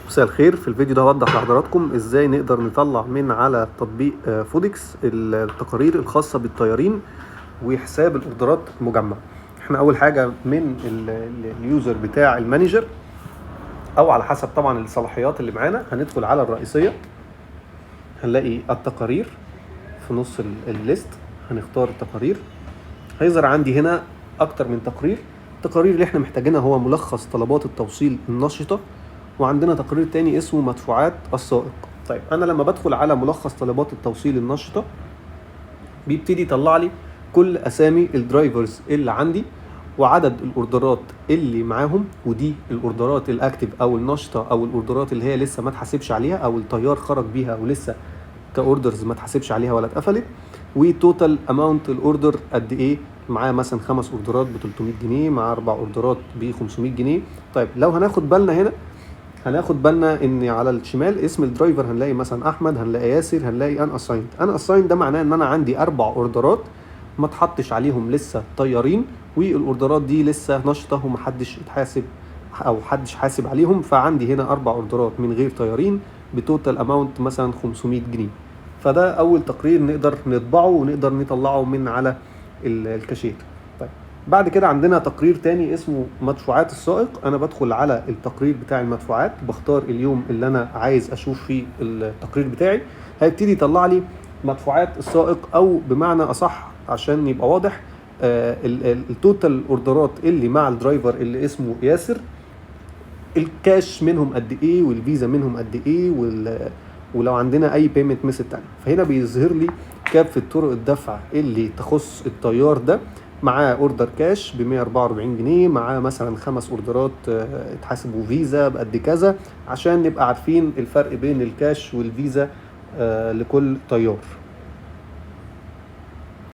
مساء الخير. في الفيديو ده هوضح لحضراتكم ازاي نقدر نطلع من على تطبيق فودكس التقارير الخاصة بالطيارين وحساب الاوردرات مجمع. احنا اول حاجة من ال user بتاع ال manager او على حسب طبعا الصلاحيات اللي معانا هندخل على الرئيسية، هنلاقي التقارير في نص ال list، هنختار التقارير. هيظهر عندي هنا اكتر من تقرير. التقارير اللي احنا محتاجينها هو ملخص طلبات التوصيل النشطة، وعندنا تقرير تاني اسمه مدفوعات السائق. طيب انا لما بدخل على ملخص طلبات التوصيل النشطة بيبتدي يطلع لي كل اسامي ال drivers اللي عندي وعدد الاوردرات اللي معاهم، ودي الاوردرات ال active او النشطه او الاوردرات اللي هي لسه ما اتحاسبش عليها او الطيار خرج بيها ولسه ك orders ما اتحاسبش عليها ولا اتقفلت، و total amount ال order قد ايه معاه، مثلا 5 اوردرات ب 300 جنيه، معاه 4 اوردرات ب 500 جنيه. طيب لو هناخد بالنا هنا، هناخد بالنا ان على الشمال اسم ال driver هنلاقي مثلا احمد، هنلاقي ياسر، هنلاقي unassigned. unassigned ده معناه ان انا عندي 4 اوردرات ما اتحطش عليهم لسه طيارين، والاوردرات دي لسه نشطة ومحدش اتحاسب او حدش حاسب عليهم، فعندي هنا 4 اوردرات من غير طيارين ب total amount مثلا 500 جنيه. فده اول تقرير نقدر نطبعه ونقدر نطلعه من على الكاشير. طيب بعد كده عندنا تقرير تاني اسمه مدفوعات السائق. انا بدخل على التقرير بتاع المدفوعات، بختار اليوم اللي انا عايز اشوف فيه التقرير بتاعي، هيبتدي يطلع لي مدفوعات السائق، او بمعنى اصح عشان يبقى واضح، ال total اوردرات اللي مع ال driver اللي اسمه ياسر، الكاش منهم قد ايه والفيزا منهم قد ايه، ولو عندنا اي payment method تاني. فهنا بيظهر لي كافة طرق الدفع اللي تخص الطيار ده. معاه order cash ب 144 جنيه، معاه مثلا 5 اوردرات، اتحاسبوا فيزا بقد كذا، عشان نبقى عارفين الفرق بين الكاش والفيزا لكل طيار.